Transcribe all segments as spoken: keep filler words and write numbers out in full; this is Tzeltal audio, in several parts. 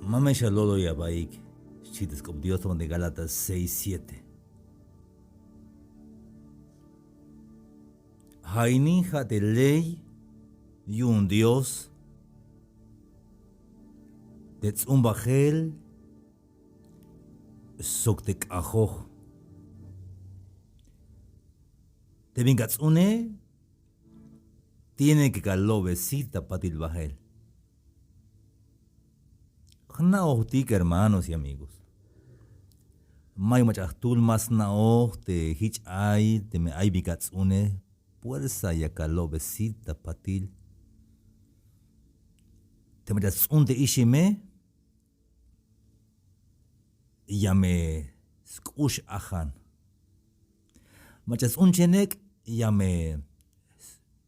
Ma me xalo'loy abaik, xchi te sk'op Dios ta banti Gálatas seis siete. Ja' ini ja' te ley yu'un Dios te ts'umbajel sok te k'ajoj. Te bin ka ts'une tiene que ka lo'be sit ta patil bajel. Jna'ojtik hermanos y amigos, mayuk mach'a jtul ma sna'oj te jich ay, teme ay bin ka ts'une puersa ya ka lo'be sit ta patil. Te mach'a ts'un te ixime, ya me sk'ux ajan. Mach'a ts'un chenek', ya me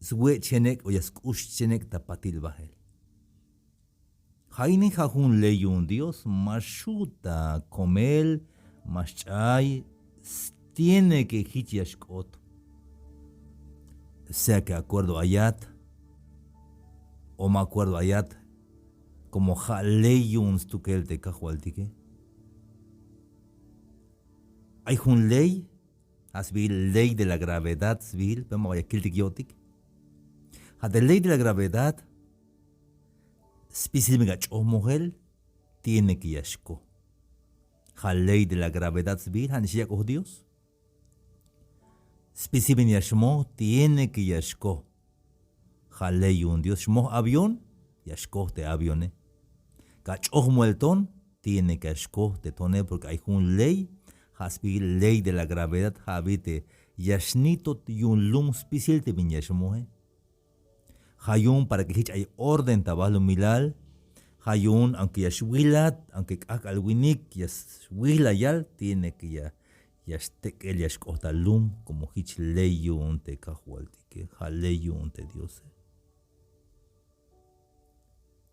swe' chenek' o ya sk'ux chenek' ta patil bajel. Ja' ini ja' jun ley yu'un Dios, ma xu' ta komel, ma xch'ay, tiene que jich ya xk'ot. Sea que acuerdo ayat o ma acuerdo ayat, como ja' ley yu'un stukel te Kajwaltike. Ay jun ley, ja' sbiil ley de la gravedad sbiil, pero ma ba ya kiltik yo'tik. Ja' te ley de la gravedad, spisil bin ka ch'oj mojel, tiene que ya xko. Ja' ley de la gravedad sbiil, ja' nix yak'oj Dios. Spisil bin ya xmoj, tiene que ya xko. Ja' ley yu'un Dios, xmoj avión, ya xkoj te avione. Ka ch'oj mojel ton, tiene que ya xkoj te tone, porque ay jun ley, ja' sbiil ley de la gravedad, ja' abi te ya xnitot yu'un lum spisil te bin ya xmoje. Ja' yu'un para que jich ay orden ta balumilal. Ja' yu'un aunque ya xwilat, aunque k'ajk'al winik ya xwil la yal, tiene que ya, ya xtek'el ya xk'ot ta lum, como jich ley yu'un te Kajwaltike, ja' ley yu'un te Diose.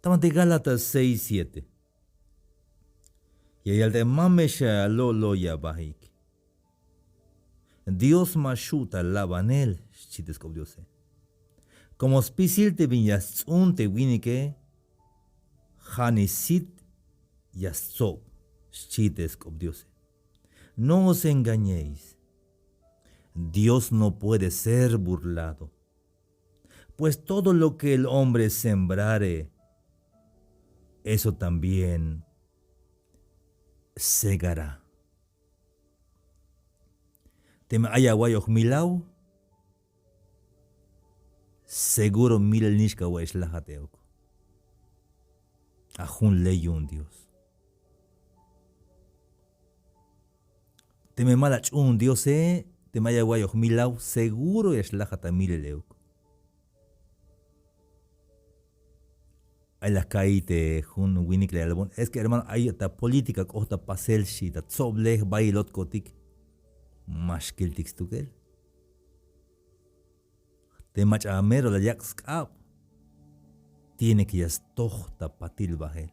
Ta banti Gálatas seis siete. Ya yal te ma me xalo'loy abaik. Dios ma xu' ta labanel, xchi te sk'op Diose. Como spisil te bin ya sts'un te winike, ja' nix sit ya stsob, xchi te sk'op Diose. No os engañéis. Dios no puede ser burlado. Pues todo lo que el hombre sembrare, eso también segará. Teme ay awa'iyoj milaw, seguro milel nix ka wa'ix lajat euk. A jun ley yu'un Dios. Teme ma la ch'uun Diose, teme ay awa'iyoj milaw, seguro ya xlajat ta milel euk. Ay la jka'iy te jun winik la yalbon, es que hermano, ay ta política k'ot ta pasel xchi, ta tsoblej bayel lotkotik. Ma xkiltik stukel. Te mach'a mero la yak' sk'ab, tiene que ya stoj ta patil bajel.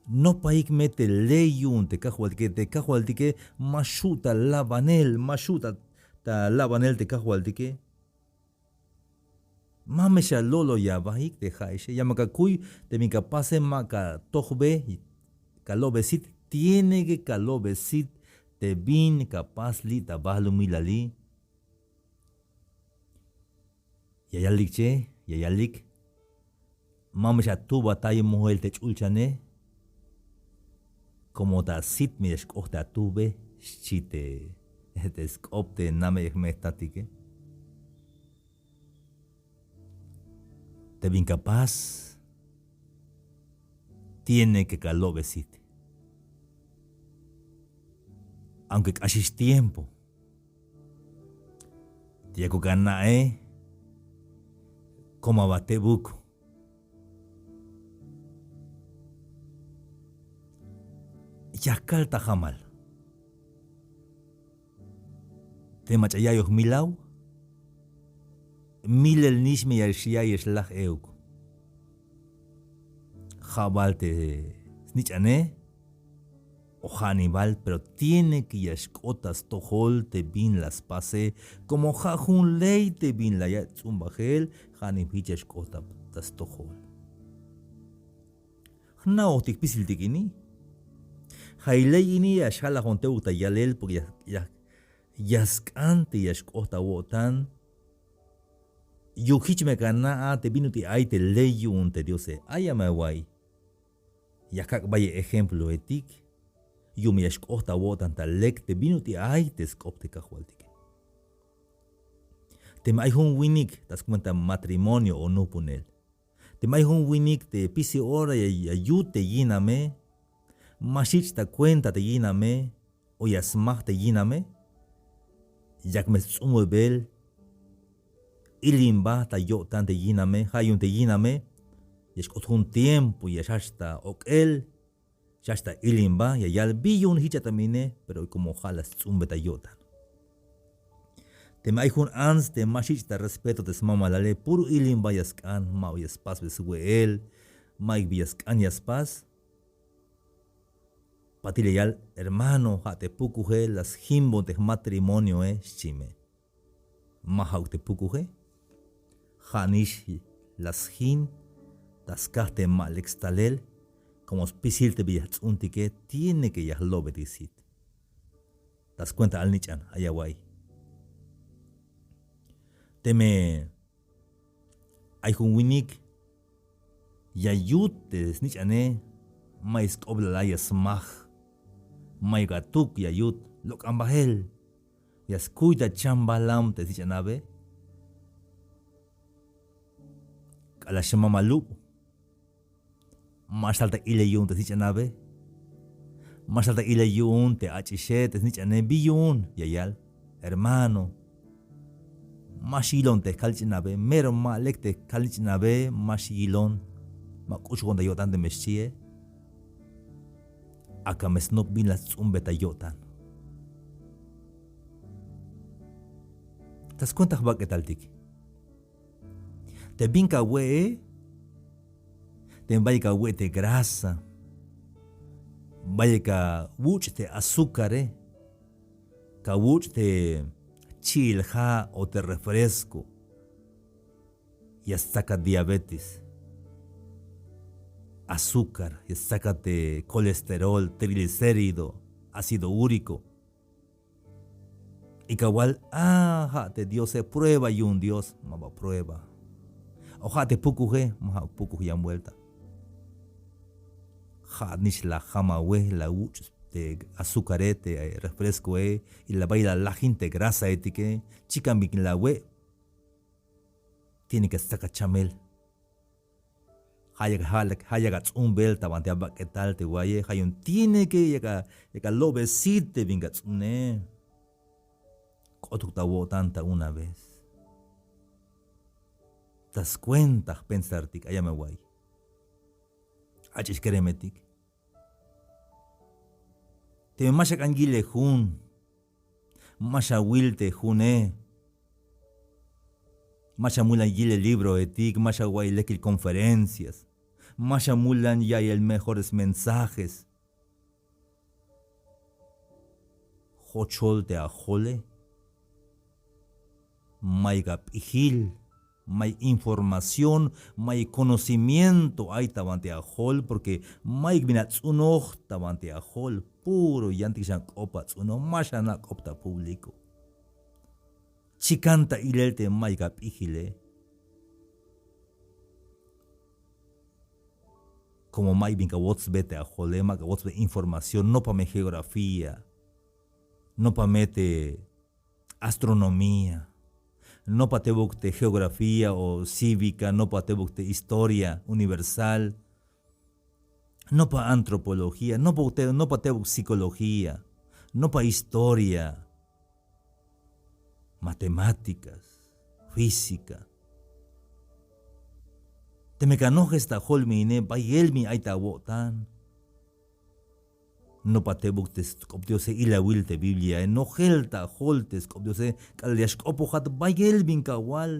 Nopaik me te ley yu'un te Kajwaltike, te Kajwaltike ma xju' ta labanel, ma xju' ta, ta labanel te Kajwaltike. Ma me xalo'loy abaik te ja'exe, ya me ka kuy te bin ka pase, ma ka tojbe, ka lo'be sit, tiene que ka lo'be sit te bin ka pas li' ta balumilali. Ya yalik che, ya yalik. Ma me xatubatay mojel te ch'ulchane. Como ta sit me ya xk'ot te atube, xchi te, te sk'op te namey jme'jtatike. Te bin ka pas, tiene que ka lo'be sit. Aunque k'axix tiempo, te yakuk ana'e, como aba tebuk. Ya kal ta jamal. Te mach'a ya'iyoj milaw, milel nix me ya xya'iyex laj euk. Ja' bal te snich'ane, o ja' ni bal, pero tiene que ya xk'ot ta stojol te bin la spase, como ja' jun ley te bin la yak' ts'umbajel, ja' ni jich ya xk'ot ta, ta stojol. jna'ojtik jpisiltik ini. Ja' i ley ini ya xjalajon tebuk ta yalel, porque ya, ya, ya sk'an te ya xk'ot awo'tan. Yu'un jich me ka na'a te bin ut'il ay te ley yu'un te Diose. Ay a me awa'iy. Ya kak' bayel ejemploetik yu'un me ya xk'ot awo'tan ta lek te bin ut'il ay te sk'op te Kajwaltike. Teme ay jun winik ta skuenta matrimonio o nupunel, teme ay jun winik te pisil ora ya, ya yut te yiname, ma xich' ta kuenta te yiname, o ya smaj te yiname, yak me sts'umbebel ilimba ta yo'tan te yiname. Ja' yu'un te yiname ya xk'ot jun tiempo ya xjajch ta ok'el, xjajch ta ilimba, ya yal bi yu'un jich a ta me ine, pero como ja' la sts'umbe ta yo'tan. Teme ay jun ants te ma xich' ta respeto te smamalale, puro ilimba ya sk'an, ma'uk ya spasbe swe'el, ma'yuk bi ya sk'an ya spas. Patil ya yal: hermano, ja' te pukuje la sjimbon te jmatrimonioe, xchi me. Ma ja'uk te pukuje, ja' nix la sjin ta skaj te ma lek stalel, como spisil te bin ya jts'untike, tiene que ya jlo'betik sit. Ta skuenta alnich'an, ay awa'iy. Teme ay jun winik ya yut te snich'ane, ma'yuk sk'oblal a ya smaj, ma'yuk atuk ya yut, lok'an bael, ya skuy ta chambalam te snich'anabe, k'alal xmamalub, ma xtal ta ilel yu'un te snich'anabe, ma xtal ta ilel yu'un te ach'ixe, te snich'ane, bi yu'un ya yal: hermano, ma xyilon te kalnich'nabe, mero ma lek te kalnich'nabe, ma xyilon, ma k'uxujon ta yo'tan teme xchie. Ak'a me snop bin la sts'umbe ta yo'tan. Ta skuenta jbak'etaltik. Te bin ka we'e, te bayel ka we' te grasa, bayel ka wuch' te azúcare, ka wuch' te chi'il ja' o te refresco, ya stsakat diabetes, azúcar, ya stsakat te colesterol, triglicérido, ácido úrico. Y ka wal: a, ja' te Diose, prueba yu'un Dios, ma ba prueba. O ja' te pukuje, ma ja'uk pukuj yan vuelta. Ja' nix la jam awe, la wuch' te azúcare, te refrescoe, y la bayel la lajin te grasaetike, chikan bin la we'. Tiene que stsak achamel. Ja' yak, ja' yak ats'umbel ta banti abak'etal te wa'iye, ja' yu'un tiene que yak a, yak alo'be sit te bin ka ts'une. K'otuk ta awo'tan ta una vez. Ta skuenta jpensartik, ay a me awa'iy. Ach'ix keremetik. Teme ma xak'an yilel jun, ma xawil te june, ma xamulan yilel libroetik, ma xawa'iy lekil conferencias, ma xamulan ya'iyel mejores mensajes, jochol te ajole. Mayuk ap'ijil, mayuk información, mayuk conocimiento ay ta banti ajol, porque mayuk bin ats'unoj ta banti ajol, puro yantik xan k'op ats'unoj, ma xana' k'op ta público. Chikan ta ilel te mayuk ap'ijile. Como mayuk bin ka wotsbe te ajole, ma ka wotsbe información, nopa me geografía, nopa me te astronomía, nopa tebuk te geografía o cívica, nopa tebuk te historia universal, nopa antropología, nopa te-, nopa tebuk psicología, nopa historia, matemáticas, física. Teme ka nojes ta jol me ine, bayel bin ay ta awo'tan. Nopa tebuk te sk'op Diose, ilawil te Bibliae, nojel ta jol te sk'op Diose, k'alal ya xk'opojat bayel bin ka wal.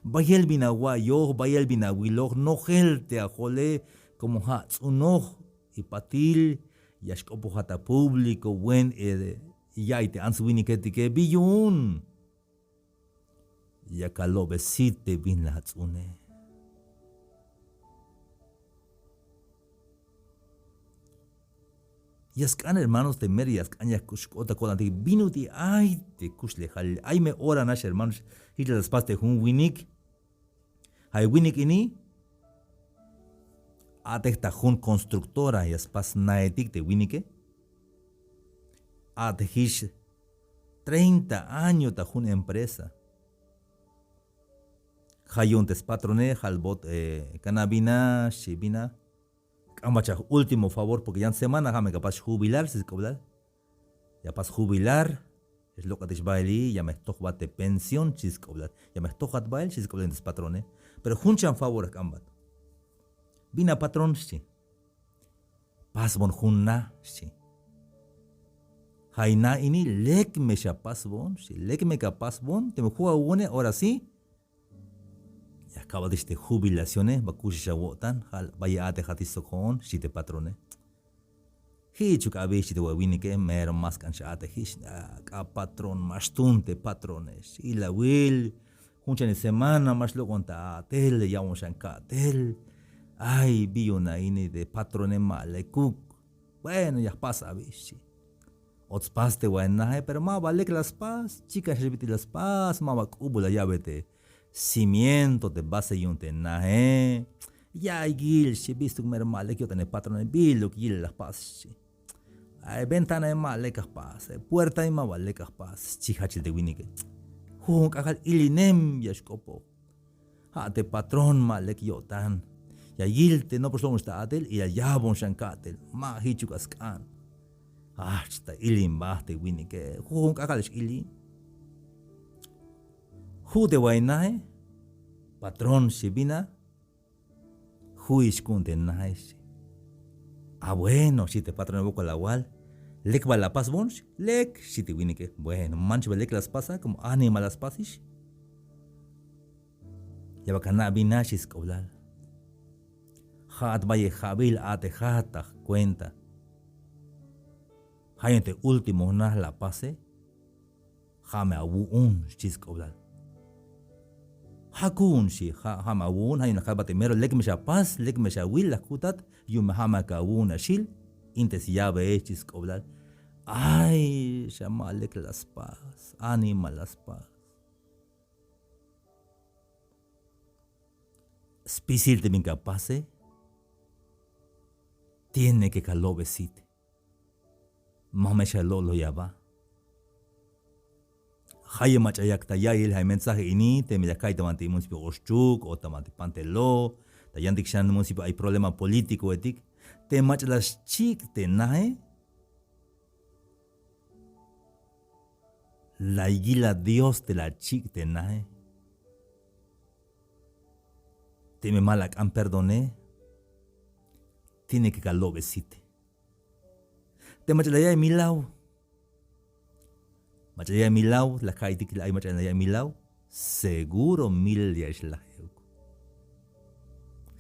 Bayel bin awa'iyoj, bayel bin awiloj, nojel te ajole, como ja' ts'unoj y patil ya xk'opojat ta público, wen e ya'iy te ants winiketike, bi yu'un. Yak alo'be sit te bin la ats'une. Ya sk'an hermanos, te mero ya sk'an ya xk'ot ta ko'tantik bin ut'il ay te kuxlejal. Ay me ora nax hermanos, jich la spas te jun winik. Ja' e winik ini a'tej ta jun constructora, ya spas naetik te winike. A'tejix treinta año ta jun empresa. Ja' yu'un te spatrone, ja' albot, eh, kana' bina, xchi bina. K'ambat xa último favor, porque yan semana ja' me ka pas jubilar, xchi sk'oblal. Ya pas jubilar, ya xlok'atix bael, ya me jtojbat te pensión, xchi sk'oblal. Ya me jtojat bael, xchi sk'oblal te spatrone. Pero jun xan favor ya k'ambat. Bina patrón, xchi. Pasbon jun na, xchi. Ja' in na ini lek me xa pasbon, xchi, lek me ka pasbon, teme ju' awu'une, ahora sí. Ya jka'batix te jubilacione, ba kuxix awo'tan, ja' bayel a'tejatix sok jo'on, xchi te patrone. Jichuk abi, xchi te winike, mero ma sk'an x-a'tejix. Ak'a patrón, ma xtun te patrone, xchi, ilawil. Jun xan semana ma xlok'on ta a'tel, ya ya'bon xan ka'tel. Ay, bi yu'un a ini te patrone, ma lekuk. Bueno, ya jpas abi, xchi. Och spas te wainaje, pero ma ba lek la spas, chikan xa bit'il la spas, ma ba k'ubul la ya'be te cimiento, te base yu'un te naje. Ya yil, xchi, bistuk mero ma lek yo'tan e patrone, biluk yilel la jpas, xchi. Ay, ventanae ma lek la jpas, e puertae ma ba lek la jpas, xchi jajchel te winike. Jujun k'ajk'al ilinem ya xk'opoj. Ja' te patrón ma lek yo'tan. Ya yil te nopol xlok'on ta a'tel y ya ya'bon xan ka'tel. Ma jichuk a sk'an. Jajch ta ilimba te winike. Jujun k'ajk'al x-ili. Ju' te wainaje. Patrón, xchi bina. Ju'ix ku'un te naje, xchi. Ah, bueno, xchi te patrón, wokol awal. Lek ba la pasbon, xchi. Lek, xchi te winike. Bueno, manch ba lek la spasa, como animal la spasix. Ya bal kana' bin a, xchi sk'oblal. Ja'at bayel ja'bil a'tejat ta jcuenta. Ja' yu'un te último na la pase. Ja' me awu'un, xchi sk'oblal. Ja' ku'un, xchi, ja', ja' me awu'un, ja' yu'un la kalbat te mero lek me xa pas, lek me xa wil, la kutat, yu'un me ja' me ka awu'un a xil, in te syabee, xchi sk'oblal. Ay, xa ma lek la spas, animal la spas. Spisil te bin ka pase, tiene que ka lo'be sit. Ma me xa lo'loy aba. Jayeb mach'a yak ta ya'iyel ja' mensaje ini, teme ya ka'iy ta banti municipio Oxchuc o ta banti Pantelo, ta yantik xan municipio ay problema políticoetik. Te mach'a la xchik' te nae, la yil a Dios te la chik' te nae. Teme ma la ak'an perdone, tiene que ka lo'be site. Te mach'a la ya'iy milaw, mach'a la ya'iy milaw, la ka'iytik la ay mach'a la ya'iy milaw, seguro mil ya ix laj euk.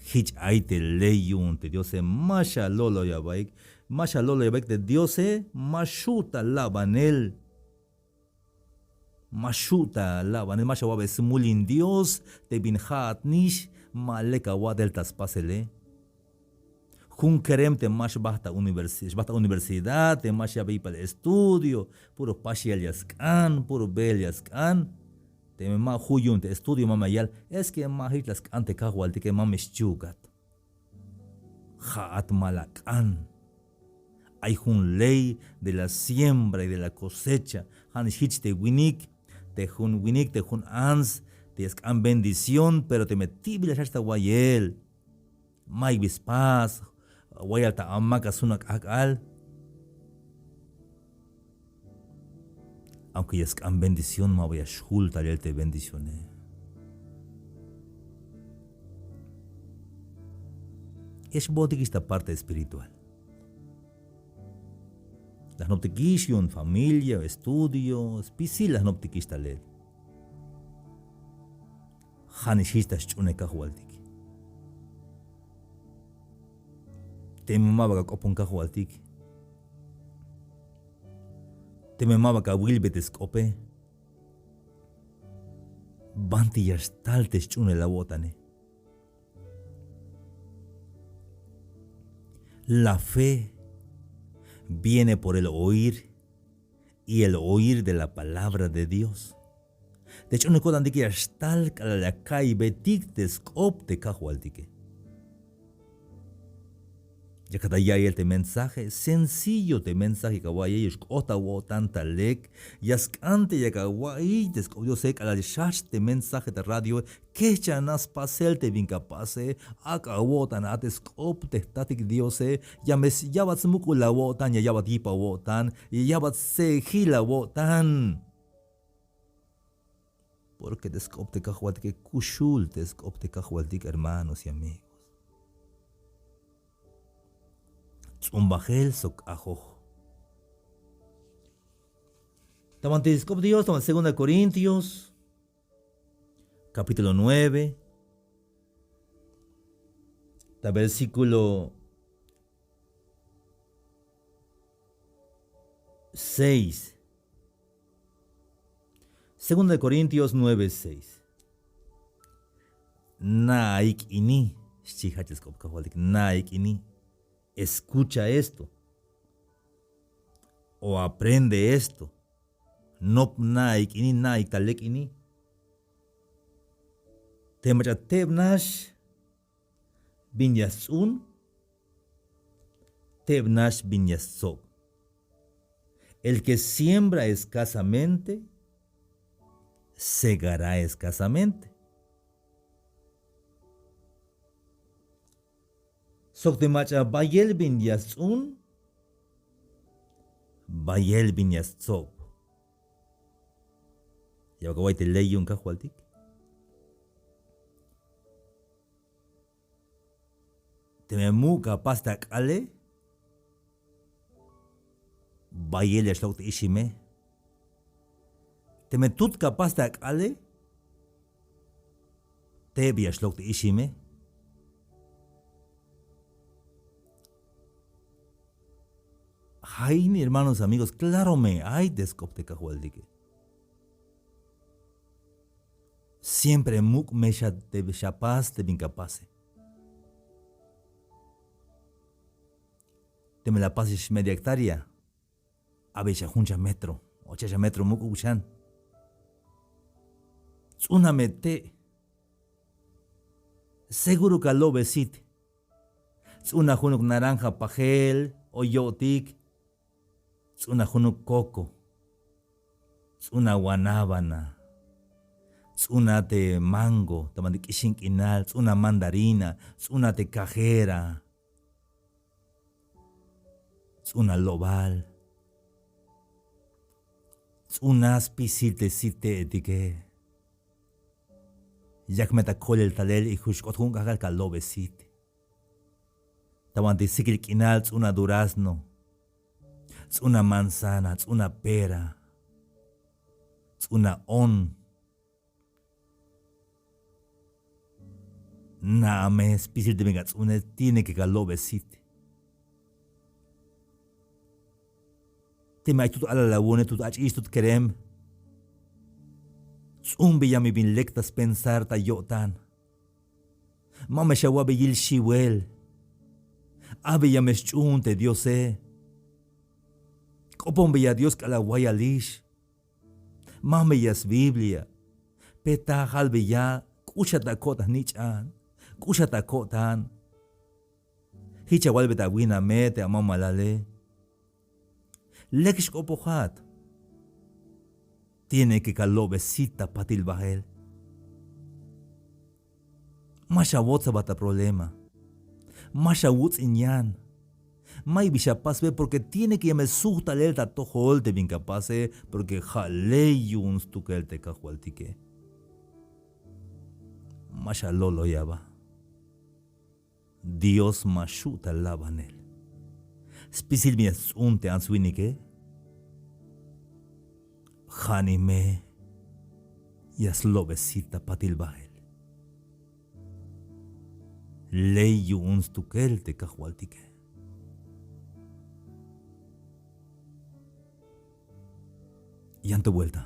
Jich ay te ley yu'un te Diose, ma xa lo'loy abaik, ma xa lo'loy abaik te Diose, ma xu' ta labanel. Ma xu' ta labanel, ma xa awa'be smul in Dios te bin ja'at nix, ma lek awa'tel ta spasele. Jun kerem te ma xbajt ta universi-, xbajt ta universidad, te ma xyabe yipal estudio, puro paxiel ya sk'an, puro beel ya sk'an. Teme ma ju' yu'un te estudio, ma me yal, es que ma jich la sk'an te Kajwaltike, ma me xchiukat. Ja'at ma la ak'an. Ay jun ley de la siembra y de la cosecha. Ja' nix jich te winik, te jun winik, te jun ants, te ya sk'an bendición, pero teme ti'bil ya xjajch ta wayel. Mayuk bi spas, wayal ta amak, a sjun ak'ajk'al. Aunque ya sk'an bendición, ma ba ya xjul talel te bendicione. Ya xbootikix ta parte espiritual. La jnoptikix yu'un familia, estudio, spisil la jnoptikix talel. Ja' nix jich ta xch'uunel Kajwaltik. Teme ma ba ka k'opon Kajwaltik, teme ma ba ka wilbe te sk'ope, banti ya xtal te xch'uunel awo'tane. La fe Viene por el oír, y el oír de la palabra de Dios. Te ch'unej ko'tantik ya xtal k'alal ya ka'iybetik te sk'op te Kajwaltike. Yakat ta ya'iyel te mensaje, sencillo te mensaje ya awa'iye, yu'un xk'ot awo'tan ta lek, ya sk'an te yak awa'iy te sk'op Diose. K'alal xjajch te mensaje ta radioe, kejchana spasel te bin ka pase, ak'a awo'tan a te sk'op te jtatik Diose, ya me ya'bat smuk'ul awo'tan, ya ya'bat yip awo'tan, ya ya'bat stse'ejil awo'tan. Porque te sk'op te Kajwaltike, kuxul te sk'op te Kajwaltik, hermanos y amigos. Ts'umbajel sok ajoj. Ta banti sk'op Dios, ta banti segunda Corintios, capítulo nueve, ta versículo seis. Segunda de Corintios nueve seis. Na'aik ini, xchi jajch te sk'op Kajwaltik, na'aik ini. Escucha esto. O aprende esto. Nop na'aik ini, na'aik ta lek ini. Te mach'a tebnax bin ya sts'un, tebnax bin ya stsob. El que siembra escasamente, segará escasamente. Sok te mach'a bayel bin ya sts'un, bayel bin ya stsob. Ya bal awa'iy te ley yu'un Kajwaltik. Teme muk' ka pas te ak'ale, bayel ya xlok' te ixime. Teme tut ka pas te ak'ale, teb ya xlok' te ixime. Ja' ini, hermanos, amigos, claro me ay te sk'op te Kajwaltike. Siempre muk' me xa te, xa pas te bin ka pase. Teme la pasex media hectárea, abeya jun xan metro, o cheb xan metro muk'ub xan. Ts'una me te'. Seguro ka lo'be sit. Ts'una junuk naranja pajel o yo'tik. Ts'una junuk coco. Ts'una guanábana. Ts'una te mango, ta banti k'ixin k'inal, ts'una mandarina, ts'una te cajera. Ts'una lo'bal. Ts'una spisil te sit te'etike. Yak me ta kolel talel y jun xk'ot jun k'ajk'al ka lo'be sit. Ta banti sikil k'inal ts'una durazno, ts'una manzana, ts'una pera, ts'una on. Na'a me spisil te bin ka ts'une, tiene que ka lo'be sit. Teme ay tut alal awu'une, tut ach'ix, tut kerem, ts'unbeya me bin lek ta spensar ta yo'tan. Ma me xawa'be yil xiwel. Abeya me xch'uun te Diose. K'oponbeya Dios k'alal wayalix. Mameya sBiblia. Peta jalbeya, k'uxat ta ko'tan jnich'an, k'uxat ta ko'tan. Jich awalbe te awiname, te amamalale. Lek xk'opojat. Tiene que ka lo'be sit ta patil bael. Ma xawots aba ta problema. Ma xawuts'in yan. Mayuk bi xapasbe, porque tiene que ya me sujt talel ta atojol te bin ka pase, porque ja' ley yu'un stukel te Kajwaltike. Ma xalo'loy aba. Dios ma xju' ta labanel. Spisil bin ya sts'un te ants winike. Ja'nix me ya slo'be sit ta patil bael. Ley yu'un stukel te Kajwaltike. Yan to vuelta.